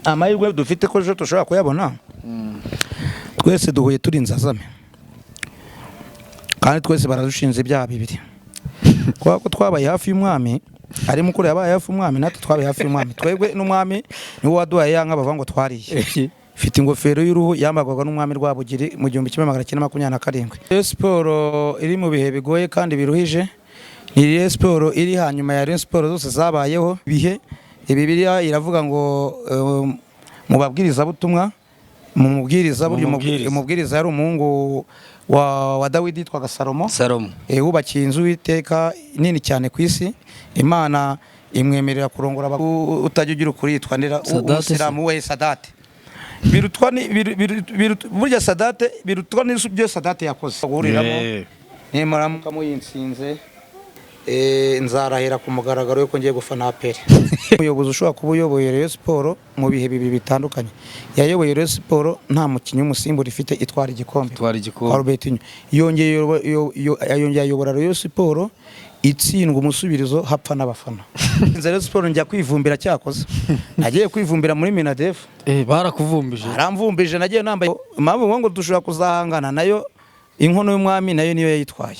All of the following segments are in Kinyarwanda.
Amahirwe dufite ko ejo dushobora kuyabona. Twese duhuye turi inzazame, kandi twese baradushinze ibyaha bibiri, kubera ko twabaye hafi y'umwami. Ari mukuru yabaye hafi y'umwami, natwe twabaye hafi y'umwami. Twebwe n'umwami niwe waduhaye ya nka bavuga ngo twariye. Ifite ingofero y'uruhu yambarwaga n'umwami Rwabugiri mu 1927. Rayon Sport iri mu bihe bigoye kandi biruhije. Ni Rayon Sport iri hanyuma ya Rayon Sport zose zabayeho. Bihe Bibiliya iravuga ngo mu babwirizabutumwa, mu mubwiriza, burya Mubwiriza. Umubwiriza yari umuhungu wa Dawidi yitwaga Salomo. Salomo. Wubakiye inzu y'Uwiteka nini cyane ku isi. Imana imwemerera kurongora utajya ugira ukuri yitwa ndera? Sadate se? Umusilamu we Sadate birutwa ni burya Sadate birutwa n'ibyo Sadate yakoze guhuriramo. Nimuramuka muyinsinze, nzarahira ku mugaragaro yuko ngiye gufana APR. Umuyobozi ushobora kuba uyoboye Rayon Sport mu bihe bibiri bitandukanye, yayoboye Rayon Sport nta mukinnyi w'umusimbura ifite, itwara igikombe. Itwara igikombe. Robertinho yongeye yongeye ayobora Rayon Sport itsindwa umusubirizo, hapfa n'abafana. Nze Rayon Sport njya kwivumbira, cyakoze nagiye kwivumbira muri Minadef. Barakuvumbije? Aramvumbije. Nagiye nambaye impamvu ngo dushobora kuzahangana nayo. Inkono y'umwami nayo niyo yayitwaye.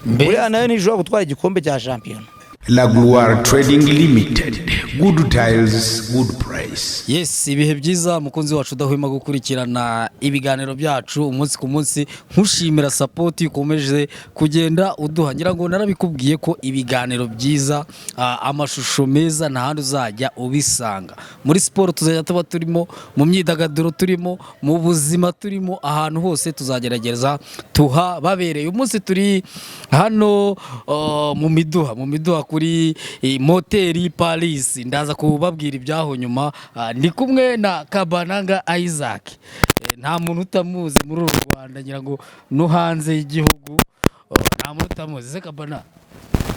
Buriya nayo ntishobora gutwara igikombe cya shampiyona. La Gloire Trading Limited. Good tiles, good price. Yes, ibihe byiza mukunzi wacu udahwema gukurikirana ibiganiro byacu umunsi ku munsi. Nkushimira support ukomeje kugenda uduha. Ngira ngo narabikubwiye ko ibiganiro byiza, amashusho meza, nta handi uzajya ubisanga. Muri siporo tuzajya tuba turimo, mu myidagaduro turimo, mu buzima turimo, ahantu hose tuzagerageza tuhababereye. Umunsi turi hano mu Miduha kuri moteri Paris. Ndaza kubabwira ibyaho nyuma. Ndi kumwe na Kabananga Isaac. Nta muntu utamuzi muri uru Rwanda, ngira ngo no hanze y'igihugu, nta muntu utamuzi. Se Kabana?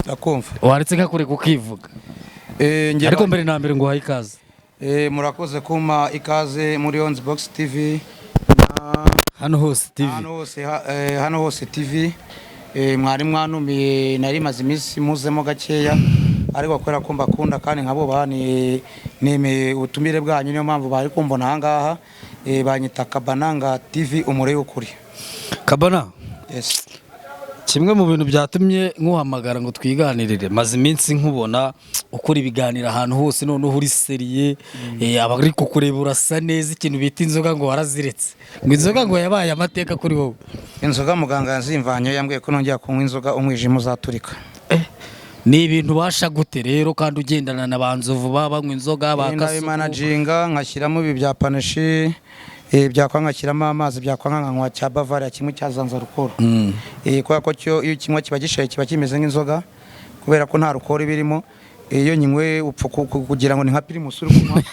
Ndakumva. Waretse nkakureka ukivuga? Ariko mbere na mbere ngo uhaye ikaze. Murakoze kumpa ikaze muri Onze Box TV na Hano Hose TV. Hano hose, Hano Hose TV. Mwari mwanumiye, nari maze iminsi muzemo gakeya, ariko kubera ko mbakunda kandi nkabubaha ni nemeye ubutumire bwanyu, niyo mpamvu bari kumbona aha ngaha. Banyita Kabananga TV, umure w'ukuri. Kabana. Yes. Kimwe mu bintu byatumye nkuhamagara ngo twiganirire, maze iminsi nkubona ukora ibiganiro ahantu hose, noneho uri sérieux, abari kukureba urasa neza. Ikintu bita inzoga ngo waraziretse, ngo inzoga ngo yabaye amateka kuri wowe. Inzoga muganga yazimvanye, yambwiye ko nongera kunywa inzoga umwijima uzaturika. Ni ibintu ubasha gute rero kandi ugendana na ba Nzovu baba banywa inzoga, ba Kasuku? Ndabimanaginga, nkashyiramo ibi bya panaché, byakwanga nkashyiramo amazi, byakwanga nkanywa cya Bavaria kimwe cya Zanzarukoro. Kubera ko cyo iyo kinywa kiba gishaye, kiba kimeze nk'inzoga kubera ko nta alcool ibirimo. Iyo nyinyweye upfa kugira ngo ni nka Primus uri kunywa.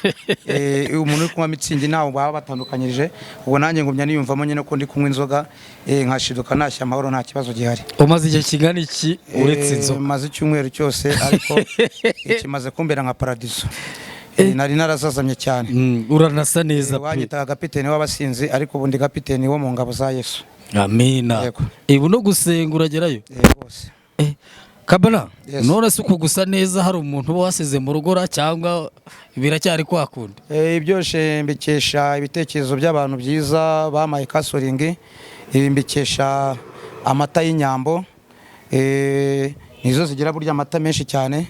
Iyo umuntu uri kunywa Mützig ntawe baba batandukanyirije. Ubwo nanjye ngumya niyumvamo nyine ko ndi kunywa inzoga, nkashiduka ntashye amahoro, nta kibazo gihari. Umaze igihe kingana iki uretse inzoga? Maze icyumweru cyose, ariko kimaze kumbera nka paradiso. Nari narazazamye cyane. Uranasa neza pe. Wanyitaga kapiteni w'abasinzi, ariko ubu ndi kapiteni wo mu ngabo za Yesu. Amina. Yego. Ubu no gusenga uragerayo? Rwose. Kabana. Yes. None se uku gusa neza hari umuntu uba wasize mu rugo ra, cyangwa biracyari kwa kundi? Byose mbikesha ibitekerezo by'abantu byiza bampaye counseling. Ibi mbikesha amata y'inyambo. Nizo zigira burya amata menshi cyane.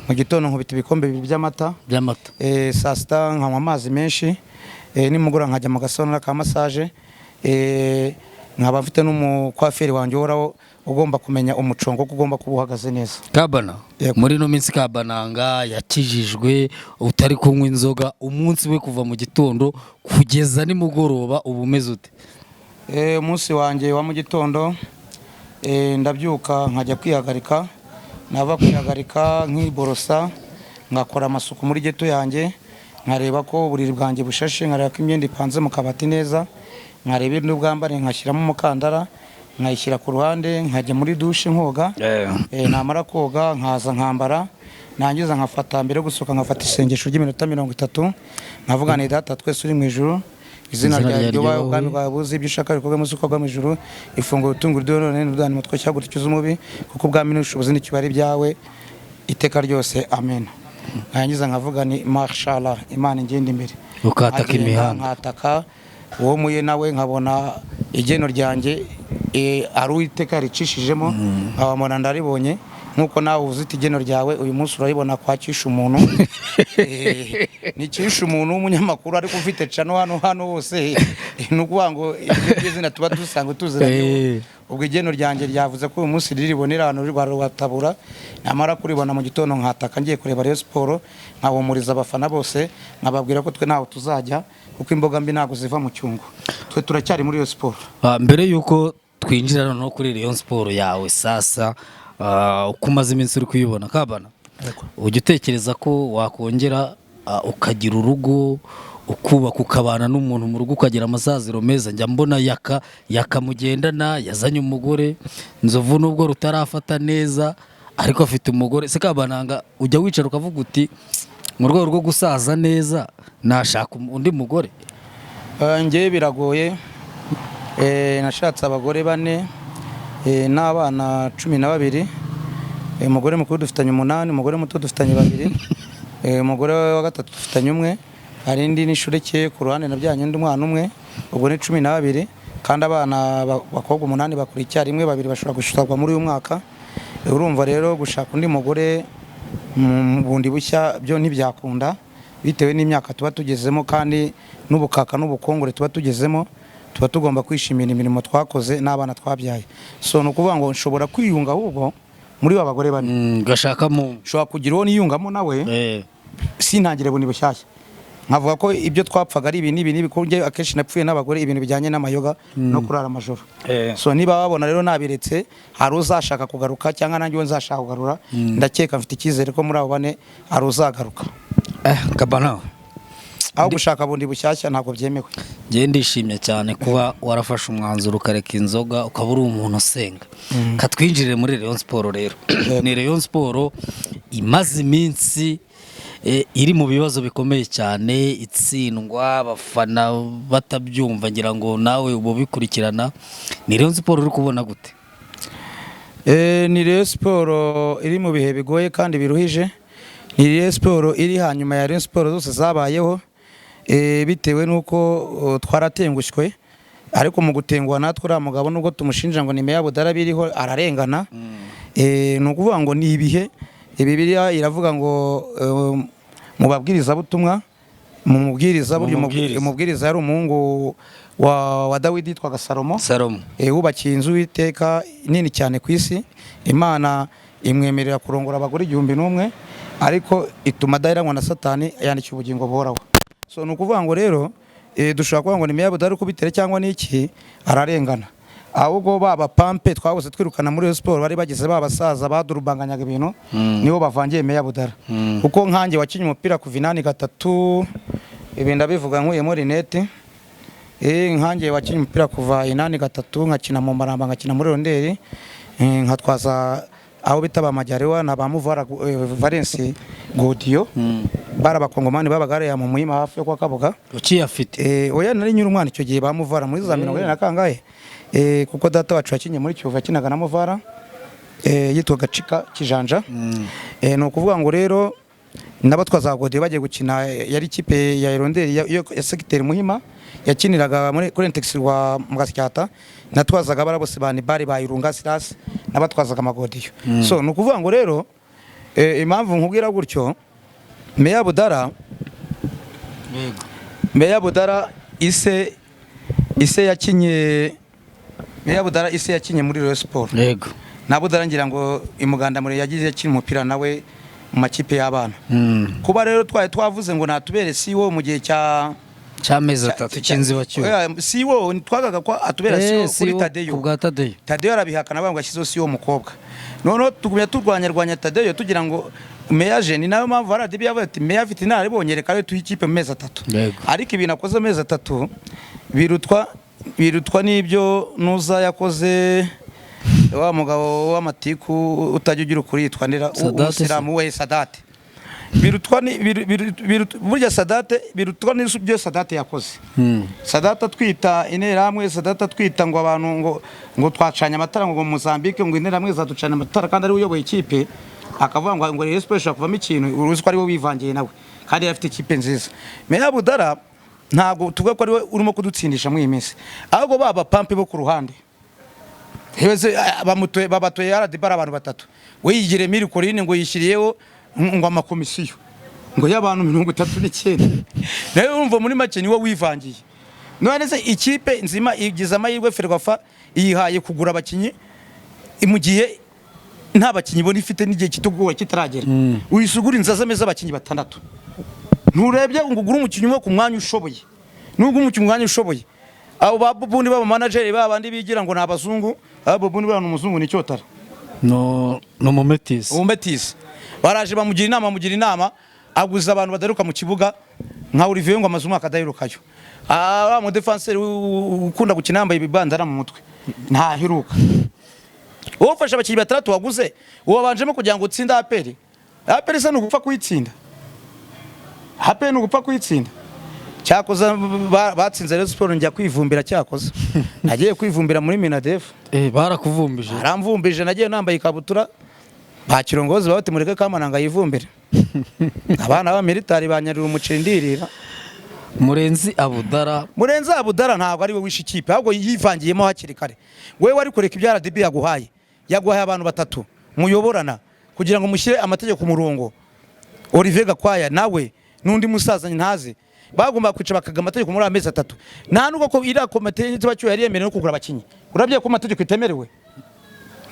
Mu gitondo nkubita ibikombe bibiri by'amata. By'amata. Saa sita nkanywa amazi menshi. Nimugoroba nkajya mu gasauna ka massage. Nkaba mfite n'umukwaferi wanjye uhoraho, ugomba kumenya umucongo ko ugomba kuba uhagaze neza. Kabana. Yego. Muri ino minsi Kabananga yakijijwe, utari kunywa inzoga, umunsi we kuva mu gitondo kugeza nimugoroba uba umeze ute? Umunsi wanjye wa mu gitondo, ndabyuka nkajya kwihagarika, nava kwihagarika nkiborosa, ngakora amasuku muri ghetto yanjye, nkareba ko uburiri bwanjye bushashe, nkareba ko imyenda ipanze mu kabati neza, nkareba ibindi bwambare, nkashyiramo umukandara nkayishyira ku ruhande, nkajya muri douche nkoga. Namara koga nkaza nkambara, nangiza nkafata mbere yo gusohoka nkafata isengesho ry'iminota 30, nkavuga ni: "Data twese uri mu ijuru, izina ryawe ryubahe, ubwami bwawe buze, ibyo ushaka bikorwe munsi uko mu ijuru, ifunguro utunga uduhe none, ntuduhane umutwe cyangwa udukize umubi, kuko ubwami n'ubushobozi n'icyubahiro ari ibyawe iteka ryose, amen." Nkarangiza nkavuga ni mashallah, Imana ingenda imbere. Ukataka Nkagenda imihanda. Nkataka uwo muye nawe, nkabona igeno ryanjye ari Uwiteka yaricishijemo, nkabamona ndaribonye. Nkuko nawe uzi uti igeno ryawe uyu munsi uraribona kwakisha umuntu. Ni kisha umuntu w'umunyamakuru, ariko ufite channel hano hose. Ni ukuvuga ngo ibyo by'izina tuba dusanzwe tuziranye. Ubwo igeno ryanjye ryavuze ko uyu munsi riribonera ahantu rwa Rwatabura. Namara kuribona mu gitondo, nkataka ngiye kureba Rayon Sport, nkahumuriza abafana bose, nkababwira ko twe ntaho tuzajya, kuko imboga mbi ntabwo ziva mu cyungo. Twe turacyari muri Rayon Sport. Mbere yuko twinjira noneho kuri Rayon Sport yawe sasa, uko umaze iminsi uri kuyibona, Kabana, ujya utekereza ko wakongera ukagira urugo, ukubaka, ukabana n'umuntu mu rugo, ukagira amasaziro meza? Njya mbona Yaka, Yaka mugendana yazanye umugore. Nzovu nubwo rutarafata neza, ariko afite umugore. Se Kabananga, ujya wicara ukavuga uti mu rwego rwo gusaza neza nashaka undi mugore? Njyewe biragoye. Nashatse abagore bane n'abana 12. Umugore mukuru dufitanye umunani, umugore muto dufitanye babiri, umugore wa gatatu dufitanye umwe, hari indi n'inshoreke ku ruhande nabyanye undi mwana umwe, ubwo ni 12. Kandi abana bakobwa umunani bakura icyarimwe, babiri bashobora gushakwa muri uyu mwaka. Urumva rero gushaka undi mugore mu bundi bushya byo ntibyakunda, bitewe n'imyaka tuba tugezemo kandi n'ubukaka n'ubukongore tuba tugezemo. Tuba tugomba kwishimira imirimo twakoze n'abana twabyaye. So ni ukuvuga ngo nshobora kwiyunga ahubwo muri ba bagore bane. Ugashakamo. Nshobora kugira uwo niyungamo nawe, sintangire bundi bushyashya, nkavuga ko ibyo twapfaga ari ibi n'ibi n'ibi, kuko njye akenshi napfuye n'abagore ibintu bijyanye n'amayoga no kurara amajoro. So niba babona rero nabiretse, hari uzashaka kugaruka cyangwa nanjye uwo nzashaka kugarura. Ndakeka mfite icyizere ko muri abo bane hari uzagaruka. Kabana, aho gushaka bundi bushyashya ntabwo byemewe. Njye ndishimye cyane kuba warafashe umwanzuro ukareka inzoga, ukaba uri umuntu usenga. Katwinjirire muri Rayon Sport rero. Ni Rayon Sport imaze iminsi iri mu bibazo bikomeye cyane, itsindwa, abafana batabyumva. Ngira ngo nawe uba ubikurikirana. Ni Rayon Sport uri kubona gute? Ni Rayon Sport iri mu bihe bigoye kandi biruhije. Ni Rayon Sport iri hanyuma ya Rayon Sport zose zabayeho, bitewe n'uko twaratengushywe. Ariko mu gutenguha natwe, uriya mugabo nubwo tumushinja ngo ni Meya Budara biriho ararengana. Ni ukuvuga ngo ni ibihe. Bibiliya iravuga ngo mu babwirizabutumwa, mu mubwiriza, burya Mubwiriza. Umubwiriza yari umuhungu wa Dawidi yitwaga Salomo. Salomo. Wubakiye inzu y'Uwiteka nini cyane ku isi. Imana imwemerera kurongora abagore 1001, ariko ituma adaheranwa na Satani, yandikiye ubugingo buhoraho. So ni ukuvuga ngo rero dushobora kuvuga ngo ni Meya Budari kubitere cyangwa n'iki, ararengana. Ahubwo baba pampe twabuze twirukana muri Rayon Sport, bari bageze ba basaza badurubanganyaga ibintu, nibo bavangiye Meya Budara. Kuko nkanjye wakinnye umupira kuva 83, ibi ndabivuga nkuyemo rinete. Nkanjye wakinnye umupira kuva 83, nkakina mu Maramba, nkakina muri Ronderi, nkatwaza aho bita ba Majyariwa na ba Muvara Valence Godiyo, bari abakongomani babaga hariya mu Muhima hafi yo kwa Kabuga. Ukiyafite? Oya, nari nyiri umwana icyo gihe, ba Muvara muri za 40 na kangahe. Kuko data wacu yakinnye muri Kiyovu, yakinaga na Muvara, yitwaga Cika Kijanja. Ni ukuvuga ngo rero n'abatwaza Godiyo bagiye gukina, yari ikipe ya Eronderi ya segiteri Muhima, yakiniraga muri kuri Intex rwa Mugasyata. Natwazaga bara bose ba Nibari, ba Irunga Silas, n'abatwazaga amagodiyo. So ni ukuvuga ngo rero impamvu nkubwira gutyo, Meya Budara, Meya Budara ise yakinye, Meya Budara ise yakinye muri Rayon Sport. Na Budara ngira ngo imuganda muri yagize yakina umupira nawe mu makipe y'abana. Kuba rero twari twavuze ngo natubere CEO mu gihe cya cy'amezi 3 cy'inzibacyuho. Oya, CEO twagaga ko atubera CEO kuri CEO Tadeyo. Ku bwa Tadeyo. Tadeyo arabihakana, bavuga ngo ashyizeho CEO umukobwa. Noneho tugumya turwanya rwanya Tadeyo tugira ngo Meya je, ni nayo mpamvu RDB yavuze ati Meya afite inararibonye, reka rero tuhe ikipe mu mezi 3. Ariko ibintu akoze amezi 3 birutwa n'ibyo nuza yakoze, wa mugabo w'amatiku utajya ugira ukuri yitwa ndera? Sadate se? Umusilamu we Sadate. Birutwa ni burya Sadate birutwa n'ibyo Sadate yakoze. Sadate atwita interahamwe, Sadate atwita ngo abantu ngo twacanye amatara ngo Mozambique, ngo interahamwe zaducanye amatara, kandi ari we uyoboye ikipe. Akavuga ngo Rayon Sports ishobora kuvamo ikintu, uruzi ko ari we wivangiye nawe kandi yari afite ikipe nziza. Meya Budara ntabwo tuvuga ko ari we urimo kudutsindisha muri iyi minsi, ahubwo baba pampe bo ku ruhande. Heze bamutoye, babatoye RDB ari abantu batatu, we yigire miri Corine ngo yishyiriyeho ngo amakomisiyo ngo y'abantu 39. Nawe urumva muri make niwe wivangiye. None se ikipe nzima igize amahirwe, Ferwafa iyihaye kugura abakinnyi mu gihe nta bakinnyi ibona ifite n'igihe kitugura kitaragera, uyisugura inzazame z'abakinnyi batandatu. Nturebye ngo ugure umukinnyi umwe ku mwanya ushoboye. Nubwo umukinnyi umwanya ushoboye, abo ba bubundi baba manageri ba bandi bigira ngo ni abazungu, abo bubundi baba ni umuzungu ni cyotara. No, ni umumetisi. Umumetisi baraje bamugira inama, aguza abantu badaheruka mu kibuga nka Olivier ngo amaze umwaka adaherukayo. Ah, wa mudefanseri ukunda gukina yambaye ibibandana mu mutwe ntaheruka. Wowe ufashe abakinnyi batandatu waguze, wabanjemo kugira ngo utsinde APR. APR se ni ugupfa kuyitsinda? APR ni ugupfa kuyitsinda? Cyakoza batsinze Rayon Sports njya kwivumbira. Cyakoza nagiye kwivumbira muri Minadef. Barakuvumbije? Aramvumbije. Nagiye nambaye ikabutura, ba kirongozi bati mureke Kamananga yivumbire. Abana b'abamilitari banyarira umuceri ndirira. Murenzi Abudara. Murenzi Abudara ntabwo ari we wishe ikipe, ahubwo yivangiyemo hakiri kare. Wewe wari kureka ibyo RDB yaguhaye. Yaguhaye abantu batatu muyoborana kugira ngo mushyire amategeko ku murongo, Olivier Gakwaya nawe n'undi musaza ntazi. Bagomba kwica bakaga amategeko muri amezi 3. Nta nubwo ko iriya komite y'inzibacyuho yari yemerewe no kugura abakinnyi. Urabye ko amategeko itemerewe,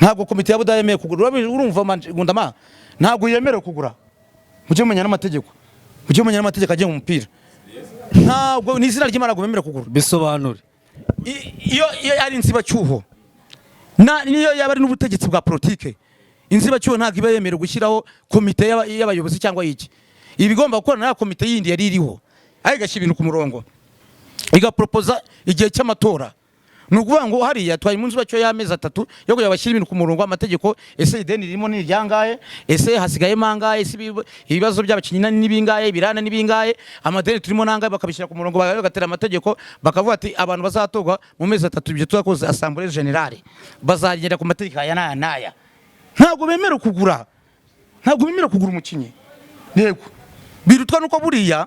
ntabwo komite ya Budaya yemewe kugura. Urumva Gundama, ntabwo yemerewe kugura. Mujye mumenya n'amategeko, mujye mumenya n'amategeko agenga umupira. Ntabwo ni izina ry'Imana, ntabwo bemerewe kugura. Bisobanure. Iyo ari inzibacyuho niyo yaba ari n'ubutegetsi bwa politike, inzibacyuho ntabwo iba yemerewe gushyiraho komite y'abayobozi cyangwa iki. Iba igomba gukorana na komite yindi yari iriho, ariko igashyira ibintu ku murongo, igaporopoza igihe cy'amatora. Ni ukuvuga ngo hariya twari mu nzibacyuho y'amezi 3 yo kugira ngo bashyire ibintu ku murongo, amategeko. Ese ideni ririmo ni iryangahe? Ese hasigayemo angahe? Ese ibibazo by'abakinnyi ni bingahe? Ibirane ni bingahe? Amadeni turimo nangahe? Bakabishyira ku murongo, bagatera amategeko, bakavuga ati abantu bazatorwa mu mezi 3, ibyo tuzakoze assemblée générale, bazagenda ku mategeko aya n'aya n'aya. Ntabwo bemerewe kugura, ntabwo bemerewe kugura umukinnyi. Yego, birutwa nuko buriya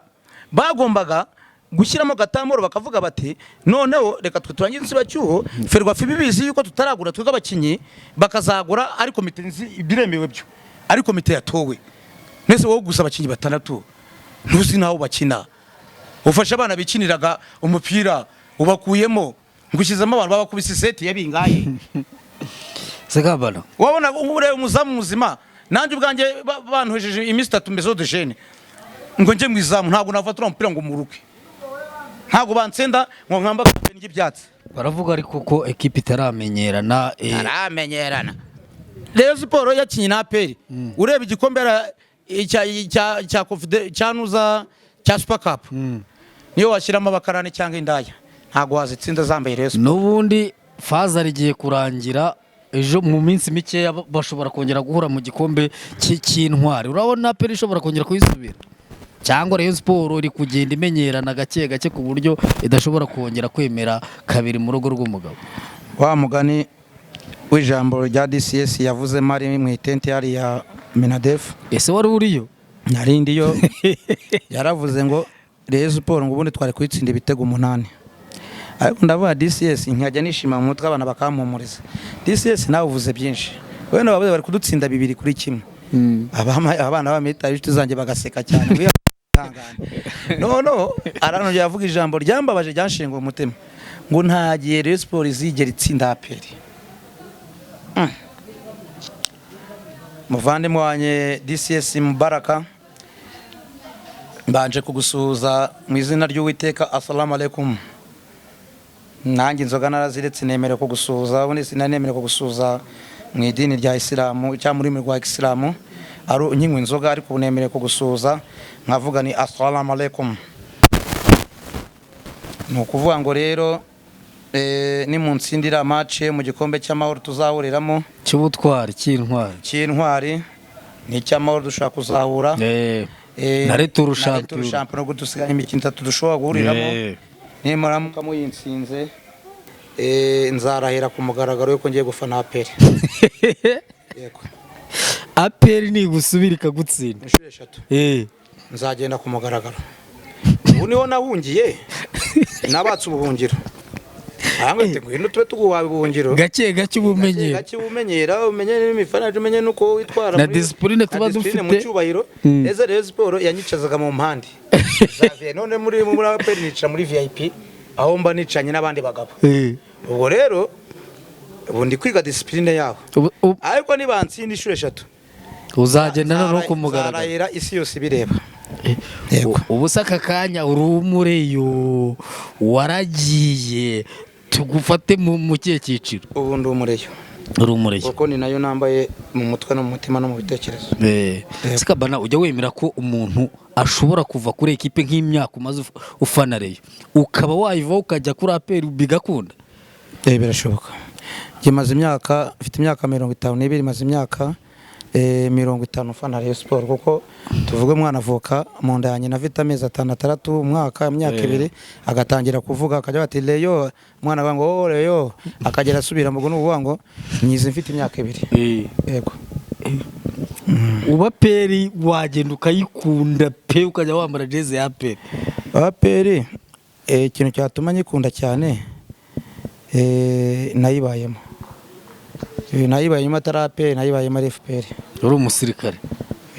bagombaga gushyiramo agatambaro, bakavuga bati noneho reka twe turangize inzibacyuho, Ferwafa ibibizi yuko tutaragura twebwe abakinnyi, bakazagura ari komite nzi biremewe byo, ari komite yatowe. Nese wowe gusa abakinnyi batandatu ntuzi naho bakina, ufashe abana bikiniraga umupira ubakuyemo ngushyizemo abantu babakubise iseti yabingaye. Sekabana. Wabona ureba umuzamu muzima, nanjye ubwanjye bantojeje iminsi 3 maison de jeunes ngo njye mu izamu, ntabwo nafatura umupira ngo muruke, ntabwo bansenda ngo nkamba ry'ibyatsi. Baravuga ariko ko ekipa itaramenyerana. Aramenyerana. Rayon Sports yakinye na APR, ureba igikombe cya nuza cya Super Cup, niyo washyiramo abakarani cyangwa indaya ntabwo wazitsinda zambaye Rayon Sports. N'ubundi faza rigiye kurangira ejo, mu minsi mikeya bashobora kongera guhura mu gikombe cy'intwari. Urabona APR ishobora kongera kuyisubira, cyangwa Rayon Sports iri kugenda imenyerana gake gake ku buryo idashobora kongera kwemera kabiri mu rugo rw'umugabo? Wa mugani w'ijambo rya DCS yavuze mari mu itente yari ya Minadef. Ese wari uriyo? Narindi yo. Yaravuze ngo Rayon Sports ngo ubundi twari kuyitsinda ibitego 8, ariko ndavuga DCS nkajya nishima mu mutwe, abana bakampumuriza. DCS nawe uvuze byinshi, wenda bavuze bari kudutsinda 2-1. Abana b'amita inshuti zanjye bagaseka cyane. Wihangane. No aranongera avuga ijambo ryambabaje, ryanshinga umutima, ngo nta gihe Rayon Sports izigera itsinda APR. Muvandimwe wanjye DCS Mubaraka, mbanje kugusuhuza mu izina ry'Uwiteka, assalamu alaikum. Nanjye inzoga naraziretse, nemerewe kugusuhuza. Ubundi sinanemerewe kugusuhuza mu idini rya Isilamu cyangwa mu rurimi rwa Isilamu ari nkinywa inzoga, ariko ubu nemerewe kugusuhuza nkavuga ni assalamu alaikum. Ni ukuvuga ngo rero nimunsindira match mu gikombe cy'amahoro tuzahuriramo cy'ubutwari, cy'intwari. Cy'intwari ni icy'amahoro dushobora kuzahura. Na retour na champion. retour champion, ubwo dusigaye imikino itatu dushobora guhuriramo. Nimuramuka muyintsinze, nzarahira ku mugaragaro yuko ngiye gufana APR. Yego. APR nigusubira ikagutsinda Inshuro eshatu, nzagenda ku mugaragaro. Ubu niho nahungiye, nabatse ubuhungiro. Ahangwe ngwino tube tuguhaye ubuhungiro. Gake gake ubumenyera. Gake ubumenyera, umenye n'imifanire, umenye n'uko witwara Na discipline discipline tuba na discipline dufite. Mu cyubahiro. Ese Rayon Sport yanyicazaga mu mpande. Xavier, none muri APR nica muri VIP, aho mba nicanye n'abandi bagabo. Ubwo rero ubu ndi kwiga discipline yabo. Ariko nibatsinda inshuro eshatu, Uzagenda noneho ku mugaragaro. nzarahira isi yose ibireba. Yego. Ubu se aka kanya uri umureyo, waragiye, tugufate mu kihe cyiciro? Ubu ndi umureyo. Uri umureyo. Kuko ni nayo nambaye mu mutwe no mu mutima no mu bitekerezo. Sikabana, ujya wemera ko umuntu ashobora kuva kuri ekipe nk'imyaka umaze ufana Rayon, ukaba wayivaho ukajya kuri APR bigakunda? Birashoboka. Njye maze imyaka, mfite imyaka 52, maze imyaka 50 mfana Rayon Sport, kuko tuvuge umwana avuka mu nda ya nyina afite amezi 5, 6, umwaka, imyaka 2, agatangira kuvuga, akajya bati "Rayon", umwana avuga ngo "Oh, Rayon", akagera asubira mu ni ukuvuga ngo nyize mfite imyaka 2. Yego. Uba APR wagenda ukayikunda pe, ukajya wambara jezi ya APR? APR, ikintu cyatuma nyikunda cyane, nayibayemo. Nayibayemo atari APR, nayibayemo ari FPR. Uri umusirikare,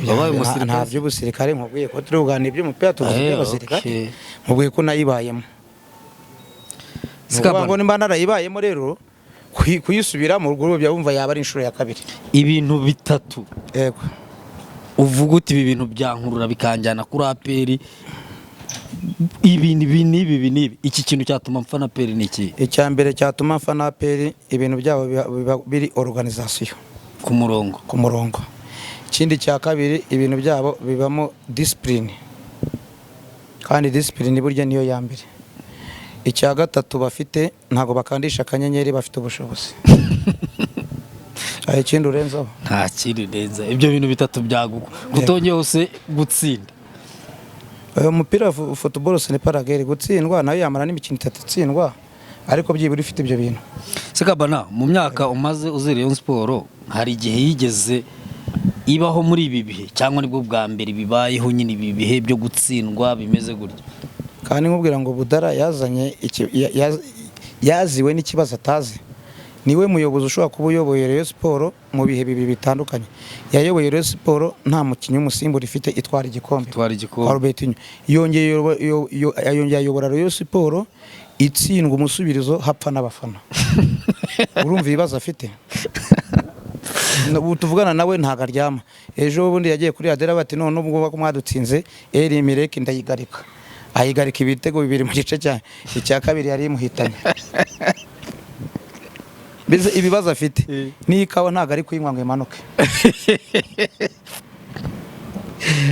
wabaye Nta umusirikare? by'ubusirikare. Nkubwiye ko turi kuganira iby'umupira, tuvuze iby'abasirikare. Nkubwiye ko nayibayemo. Ni ukuvuga ngo nimba narayibayemo rero, kuyisubiramo urwo wumva yaba ari inshuro ya kabiri. Ibintu bitatu Yego. uvuga uti ibi bintu byankurura bikanjyana kuri APR, ibi ibi n'ibi, ibi n'ibi, iki kintu cyatuma mfana APR ni iki? Icya mbere cyatuma mfana APR, ibintu byabo biba biri organisation. Ku murongo. Ku murongo. Ikindi cya kabiri, ibintu byabo bibamo discipline, kandi discipline burya niyo ya mbere. Icya gatatu bafite, ntabwo bakandisha akanyenyeri, bafite ubushobozi. Hari ikindi urenzaho? Nta kindi ndenza, ibyo bintu bitatu byaguka kutongeye hose gutsinda. Uyu mupira, football ce n'est pas la guerre. Gutsindwa nayo yamara n'imikino itatu itsindwa, ariko byibura ifite ibyo bintu. Sekabana, mu myaka umaze uzi Rayon Sport, hari igihe yigeze ibaho muri ibi bihe, cyangwa nibwo bwa mbere bibayeho nyine ibi bihe byo gutsindwa bimeze gutya? Kandi nkubwira ngo Budara yazanye yaziwe n'ikibazo atazi. Niwe muyobozi ushobora kuba uyoboye Rayon Sport mu bihe bibiri bitandukanye. Yayoboye Rayon Sport nta mukinnyi w'umusimbura ifite, itwara igikombe. Itwara igikombe. Kwa Robertinho. Yongeye yongeye ayobora Rayon Sport itsindwa umusubirizo, hapfa n'abafana. Urumva ibibazo afite. Ubu tuvugana nawe ntabwo aryama. Ejo bundi yagiye kuri adera bati none ubwo ko mwadutsinze, eri mireke ndayigarika, ayigarika ibitego bibiri mu gice cya icya kabiri yari imuhitanye. Mbese ibibazo afite, n'ikawa ntabwo ari kuyinywa ngo imanuke,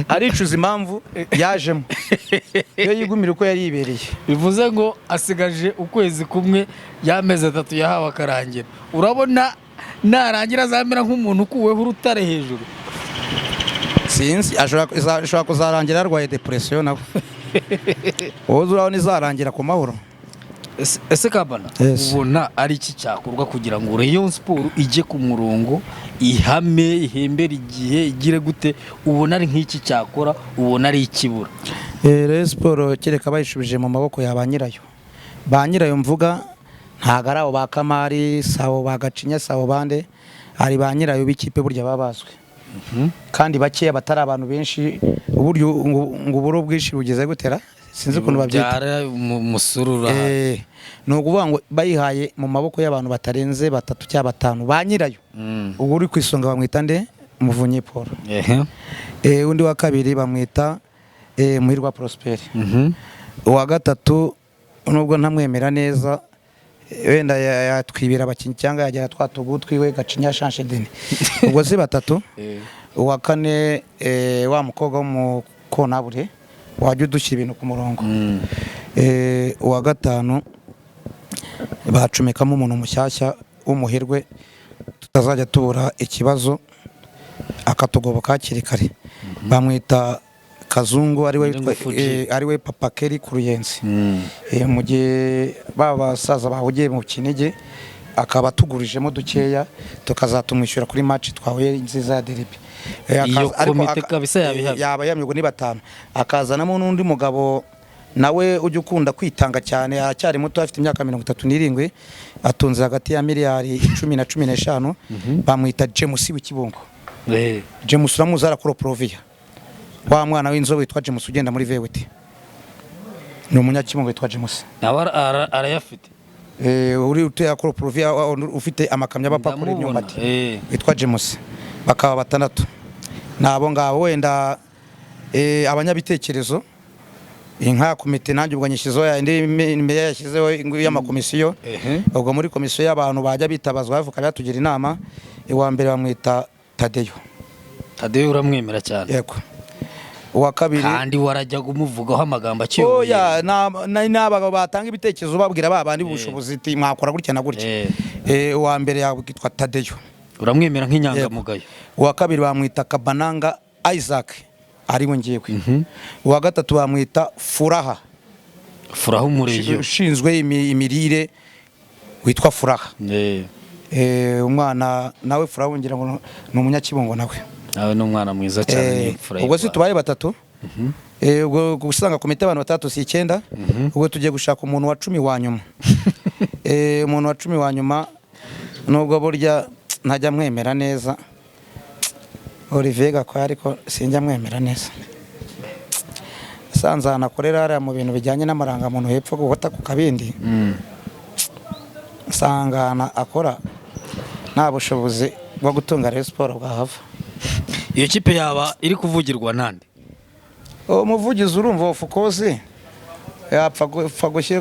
aricuza impamvu yajemo, iyo yigumira uko yari yibereye. Bivuze ngo asigaje ukwezi kumwe y'amezi 3 yahawe akarangira. Urabona narangira azamera nk'umuntu ukuweho urutare hejuru? Sinzi, ashobora kuzarangira yarwaye depression nawe. Wowe urabona izarangira ku mahoro? Ese Kabana, Yes. ubona ari iki cyakorwa kugira ngo Rayon Sport ijye ku murongo, ihame, ihembere igihe, igire gute? Ubona ari nk'iki cyakora, ubona ari ikibura? Rayon Sport kereka bayishubije mu maboko ya ba nyirayo. Ba nyirayo mvuga ntabwo ari abo ba Kamari, si abo ba Gacinya, si abo bande. Hari ba nyirayo b'ikipe burya baba bazwi kandi bakeya, batari abantu benshi. Uburyo ngo uburo bwinshi bugeze gutera, sinzi ukuntu babyita. Byara musururu. Ni ukuvuga ngo bayihaye mu maboko y'abantu batarenze batatu cyangwa batanu, ba nyirayo. Ubwo uri ku isonga bamwita nde? Muvunyi Paul. Undi wa kabiri bamwita Muhirwa Prosper. Uwa gatatu, nubwo ntamwemera neza, wenda yatwibira abakinnyi cyangwa yagera twa tugutwiwe, Gacinya Shanshedeni. Ubwo si batatu? Uwa kane, wa mukobwa w'umukonabure wajya udushyira ibintu ku murongo. Uwa gatanu bacomekamo umuntu mushyashya w'umuherwe, tutazajya tubura ikibazo, akatugoboka hakiri kare. Bamwita Kazungu, ariwe Kazungu Fuji. Ariwe Papa Keri ku Ruyenzi. Mu gihe ba basaza bahugiye mu Kinigi, Akaba atugurijemo dukeya, tukazatumwishyura kuri match twahuye nziza ya derby. Iyo Ariko komite kabisa yabihamye. Yaba yamye, ubwo ni batanu. Akazanamo n'undi mugabo nawe ujya ukunda kwitanga cyane, aracyari muto, afite imyaka 37, atunze hagati ya miliyari 10 na 15, bamwita James w'Ikibungo. James uramuzi, arakora Provia, wa mwana w'inzobe witwa James ugenda muri VWT, ni umunyakibungo witwa James. Nawe arayafite. Uri utuye akora Provia, ufite amakamyo abapakura Ndamubona. imyumbati, witwa James. Bakaba batandatu. Ni abo ngabo. Wenda abanyabitekerezo, inka komite nanjye ubwo nyishyizeho ya indi meya yashyizeho y'amakomisiyo. Ubwo muri komisiyo y'abantu bajya bitabazwa bavuga batugira inama, uwa mbere bamwita Tadeyo. Tadeyo uramwemera cyane. Yego. Uwa kabiri Kandi warajyaga umuvugaho amagambo akiyoboye. Oya, ni abagabo batanga ibitekerezo, babwira ba bandi ubushobozi iti mwakora gutya na gutya. Uwa mbere yitwa Tadeyo. Uramwemera nk'inyangamugayo. Uwa kabiri bamwita Kabananga Isaac, ariwe ngewe. Uwa gatatu bamwita Furaha. Furaha umureyo. Ushinzwe imirire witwa Furaha. Umwana nawe Furaha ngira ngo ni umunyakibungo nawe. Nawe ni umwana mwiza cyane, ni imfura y'u Ubwo si Rwanda. tubaye batatu. Ubwo gusanga komite abantu batandatu si icyenda. Ubwo tugiye gushaka umuntu wa 10 wa nyuma. Umuntu wa 10 wa nyuma, nubwo burya ntajya mwemera neza Olivier Gakwaya, ariko sinjya mwemera neza. Asanze ahantu akorera hariya mu bintu bijyanye n'amarangamuntu hepfo gufata ku Kabindi, nsanga ahantu akora nta bushobozi bwo gutunga Rayon Sport bwahava. Iyo kipe yaba iri kuvugirwa nande? Umuvugizi urumva, of course, yapfa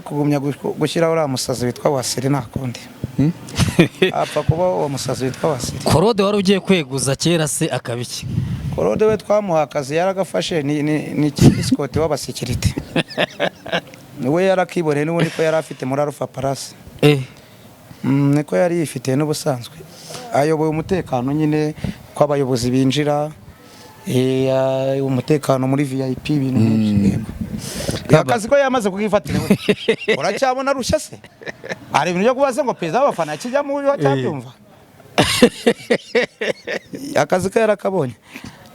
kugumya gushyiraho uriya musazi witwa Wasiri, nta kundi apfa kuba uwo musazi witwa Wasiri. Korode wari ugiye kweguza kera se akaba iki? Korode we twamuha akazi yaragafashe, ni escort w'abasekirite, we yarakiboneye n'ubundi ko yari afite muri Alpha Palace. Niko yari yifitiye n'ubusanzwe, ayoboye umutekano nyine ko abayobozi binjira, umutekano muri VIP, ibintu nk'ibyo. Yego. Akazi ko yamaze kukifatira we. Uracyabona rushya se hari ibintu byo kubaza ngo perezida w'abafana yakijyamo cyabyumva? Akazi ke yarakabonye.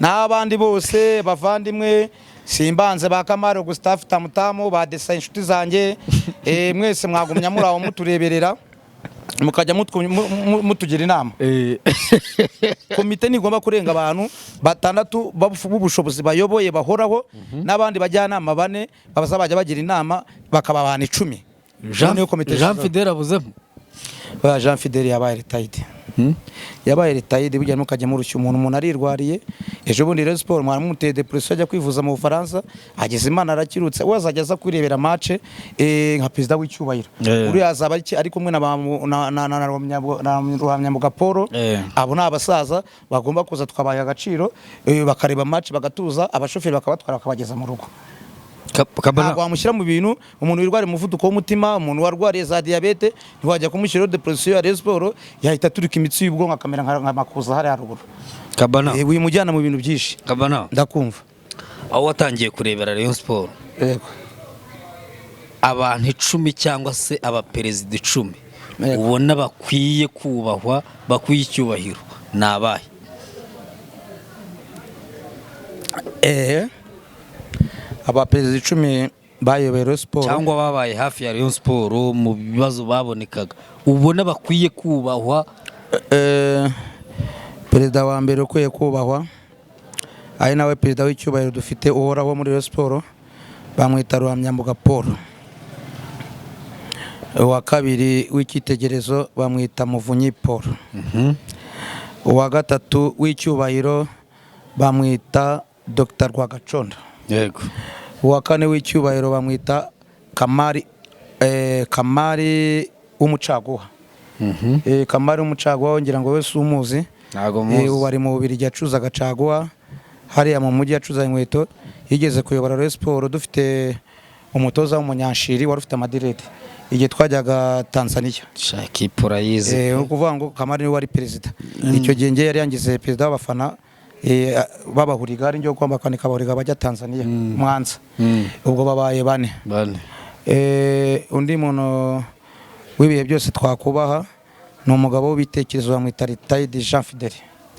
N'abandi bose bavandimwe simbanze, ba Kamaro Gustave, Tamutamu, ba Desa, inshuti zanjye, mwese mwagumya muri aho mutureberera, mukajya mutugira inama. Komite ntigomba kurenga abantu batandatu b'ubushobozi bayoboye bahoraho, n'abandi bajyanama bane bazabajya bagira inama, bakaba abantu 10. Jean Niyo komite Jean ishyizweho. Fidele abuzemo. Oya, Jean Fidele yabaye retired, yabaye retired. Burya ntukajya murushya umuntu, umuntu arirwariye. Ejo bundi Rayon Sport mwaramuteye depression, ajya kwivuza mu Bufaransa, ageze Imana arakirutse. We azajya aza kwirebera match nka perezida w'icyubahiro. Uriya azaba ari kumwe na ba na Ruhamyamuga Paul. Abo ni abasaza bagomba kuza tukabaha agaciro, bakareba match bagatuza, abashoferi bakabatwara bakabageza mu rugo. Kabana. Ntabwo wamushyira mu bintu, umuntu wirwariye umuvuduko w'umutima, umuntu warwariye za diyabete, ntiwajya kumushyiraho depression ya Rayon Sport, yahita aturika imitsi y'ubwonko akamera nka Makuza hariya haruguru. Kabana. Wimujyana mu bintu byinshi. Kabana. Ndakumva. Aho watangiye kurebera Rayon Sport, Yego. abantu 10 cyangwa se abaperezida 10 Yego. ubona bakwiye kubahwa, bakwiye icyubahiro, ni abahe? Abaperezida 10 bayoboye Rayon Sport Cyangwa babaye hafi ya Rayon Sport mu bibazo babonekaga, ubona bakwiye kubahwa. Perezida wa mbere ukwiye kubahwa, ari nawe perezida w'icyubahiro dufite uhoraho muri Rayon Sport, bamwita Ruhamyambuga Paul. Uwa kabiri w'icyitegererezo bamwita Muvunyi Paul. Uwa gatatu w'icyubahiro bamwita Dr Rwagaconda. Uwa kane w'icyubahiro bamwita Kamari, Kamari w'umucaguha. Kamari w'umucaguha ngira ngo wese umuzi. Ntago muzi. Ubu ari mu Bubiligi, acuruza caguwa hariya mu mujyi, acuruza inkweto. Yigeze kuyobora Rayon Sport dufite umutoza w'umunyanshiri wari ufite amadirede igihe twajyaga Tanzania. Shaka urayizi. Ni ukuvuga ngo Kamari niwe wari perezida icyo gihe, njye yari yangize perezida w'abafana, b'abahuriga, ari njye ugomba kwandika abahuriga bajya Tanzania Mwanza. Ubwo babaye bane. Bane. Undi muntu w'ibihe byose twakubaha Ni umugabo w'ibitekerezo, bamwita Ritayidi Jean Fidele.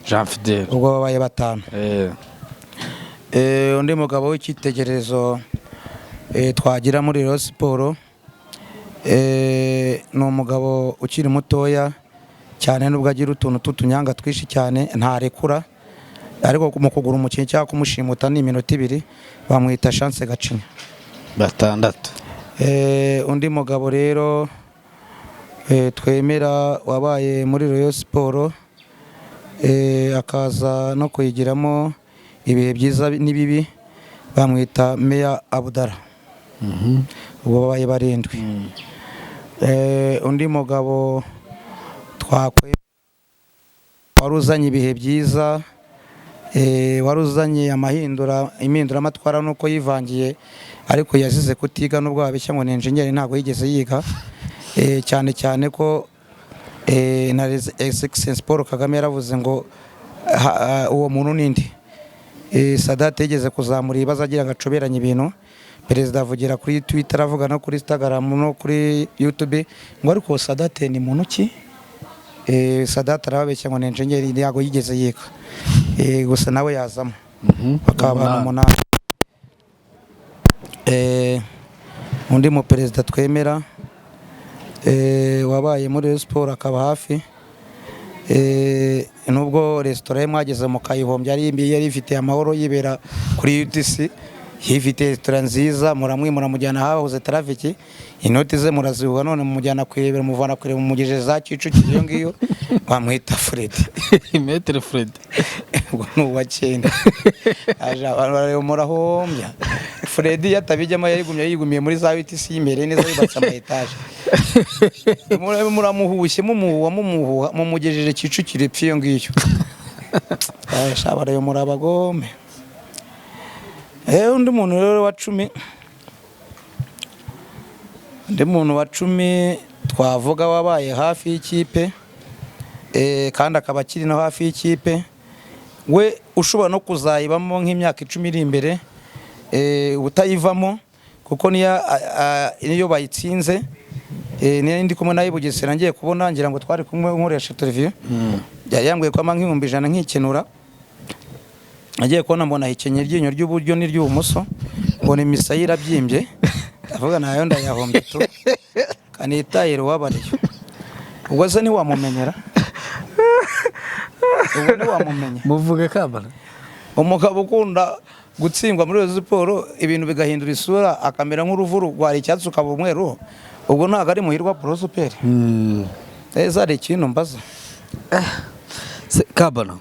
Jean Fidele. Ubwo babaye batanu. Undi mugabo w'icyitegererezo twagira muri Rayon Sport ni umugabo ukiri mutoya cyane, nubwo agira utuntu tw'utunyanga twinshi cyane, ntarekura, ariko mu kugura umukinnyi cyangwa kumushimuta ni iminota 2. Bamwita Chance Gacinya. Batandatu. Undi mugabo rero twemera wabaye muri Rayon Sport, akaza no kuyigiramo ibihe byiza n'ibibi, bamwita Meya Abudara. Ubwo babaye 7. Undi mugabo twakwe wari uzanye ibihe byiza, wari uzanye impinduramatwara nuko yivangiye, ariko yazize kutiga, nubwo babeshya ngo ni engineer, ntabwo yigeze yiga. Cyane cyane ko na His Excellency Paul Kagame yaravuze ngo uwo muntu ninde. Sadate yigeze kuzamura ibibazo agira ngo acoberanye ibintu, perezida avugira kuri Twitter, avuga no kuri Instagram no kuri YouTube ngo ariko Sadate ni muntu ki? Sadate arababeshya ngo ni engineer, ntabwo yigeze yiga. Gusa nawe yazamo bakaba abantu 8. Undi mu perezida twemera wabaye muri Rayon Sport akaba hafi, nubwo resitora ye mwageze mukayihombya, yari ifitiye amahoro, yibera kuri UTC, yifite resitora nziza, muramwimura mujyana hahoze traffic, inoti ze murazihuha, none mumujyana kurebera, muvana kureba, mumugejeje za Kicukiro iyo ngiyo, bamwita Fred. Maître Fred. Ubwo ni uwa 9. Aje abantu bareba, murahombya Fred. Iyo atabijyamo yarigumye, yigumiye muri za UTC y'imbere neza, yubatse ama étage. Muramuhushye, mumuhuha, mumuhuha, mumugejeje Kicukiro epfo iyo ngiyo. Sha barayo murabagome. Undi muntu rero wa 10, undi muntu wa 10 twavuga wabaye hafi y'ikipe, kandi akaba akiri no hafi y'ikipe, we ushobora no kuzayibamo nk'imyaka 10 iri imbere, utayivamo, kuko niyo bayitsinze, niyo ndi kumwe nayo i Bugesera, ngiye kubona ngira ngo twari kumwe nkoresha televiziyo, yari yambwiye ko ampa nk'100,000 nkikenura. Agiye kubona mbona ahekenye iryinyo ry'uburyo n'iry'ubumoso, mbona imisaya irabyimbye, avuga nayo ndayahombye tu kanitahira uwabariyo. Ubwo se ntiwamumenyera? Ubu ntiwamumenya? Muvuge kabara. Umugabo ukunda gutsindwa muri Rayon Sport, ibintu bigahindura isura, akamera nk'uruvuru rwari icyatsi ukaba umweru, ubwo ntabwo ari Muhirwa Prosper? Eza hari ikintu mbaza. Kabana,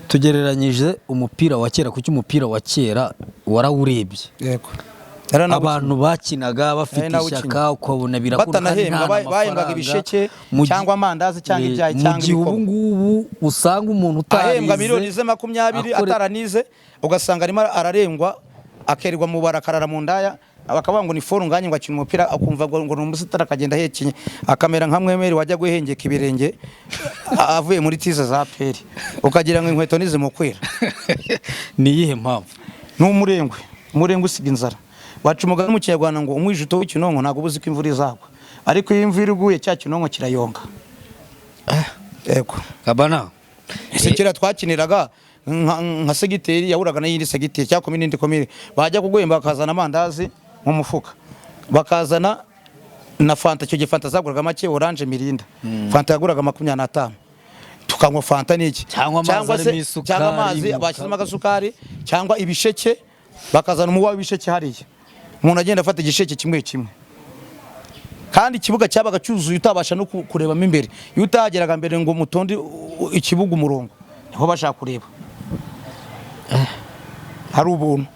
tugereranyije umupira wa kera, kuki umupira wa kera warawurebye? Yego. Abantu bakinaga bafite Nari nawukinnye. ishyaka, ukabona birakunda kandi Batanahembwa, nta bahembwaga n'amafaranga. ibisheke cyangwa amandazi cyangwa ibyayi Mu cyangwa gihe ubu ibikoma. ngubu usanga umuntu Ahembwa miliyoni utarize ze 20 ataranize, ugasanga arimo ararengwa, akererwa mu bara, akarara mu ndaya, bakavuga ngo ni foru nganye, ngo akina umupira, akumva ngo ni umusitari, akagenda ahekenye, akamera nka Mwemeri wajya guhengeka ibirenge avuye muri tize za peri, ukagira ngo inkweto ntizimukwira. Ni iyihe mpamvu? Ni umurengwe. Umurengwe usiga inzara. Baca umugani mu Kinyarwanda ngo umwijuto w'ikinonko ntabwo uba uzi ko imvura izagwa, ariko iyo imvura iguye cya kinonko kirayonga. Yego. Kabana. Ese kera twakiniraga nka segiteri yahuraga n'iyindi segiteri cyangwa komine n'indi komine, bajya kuguhemba bakazana amandazi mu mufuka, bakazana na fanta. Icyo gihe fanta zaguraga make, Orange, Mirinda. Fanta yaguraga 25, tukanywa fanta n'iki. Cyangwa amazi arimo isukari, cyangwa amazi bashyizemo agasukari, cyangwa ibisheke, bakazana umuba w'ibisheke hariya, umuntu agenda afata igisheke kimwe kimwe. Kandi ikibuga cyabaga cyuzuye, utabasha no kurebamo imbere. Iyo utahageraga mbere ngo mutonde ikibuga umurongo, niho bashaka kureba hari ubuntu.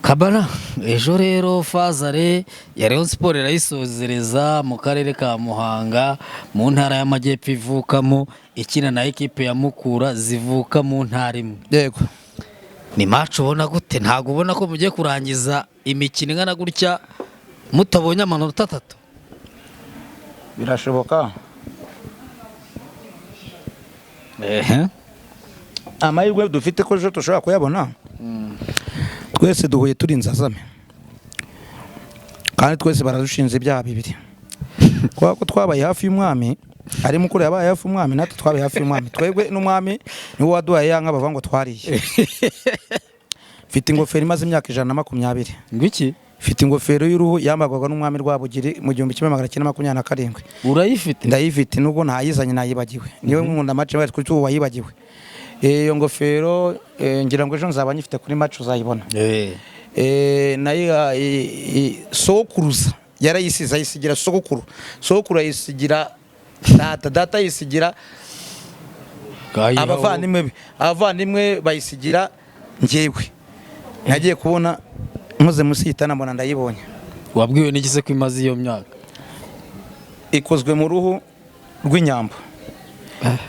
Kabana, ejo rero fazare ya Rayon Sport irayisozereza mu karere ka Muhanga, mu ntara y'Amajyepfo ivukamo, ikina na ekipe ya Mukura zivuka mu ntara imwe. Yego. Ni match ubona gute? Ntabwo ubona ko mugiye kurangiza imikino ingana gutya mutabonye amanota 3? Birashoboka. Ehe. Amahirwe dufite ko ejo dushobora kuyabona, twese duhuye turi inzazame, kandi twese baradushinze ibyaha bibiri kubera ko twabaye hafi y'umwami. Ari Mukura yabaye hafi umwami, natwe twabaye hafi y'umwami. Twebwe n'umwami niwe waduhaye ya nka bavuga ngo twariye. Mfite ingofero imaze imyaka 120. Ngo iki? Mfite ingofero y'uruhu yambarwaga n'umwami Rwabugiri mu 1927. Urayifite? Ndayifite, nubwo ntayizanye, nayibagiwe. Niyo nkunda match bari kuri ubu wayibagiwe. Iyo ngofero, ngira ngo ejo nzaba nyifite kuri match uzayibona. Nayo sokuruza yarayisize, ayisigira sogokuru, sogokuru ayisigira data, data ayisigira abavandimwe be, abavandimwe bayisigira njyewe. Nagiye kubona nkoze munsi y'igitanda mbona ndayibonye. Wabwiwe n'iki se ko imaze iyo myaka? Ikozwe mu ruhu rw'inyambo.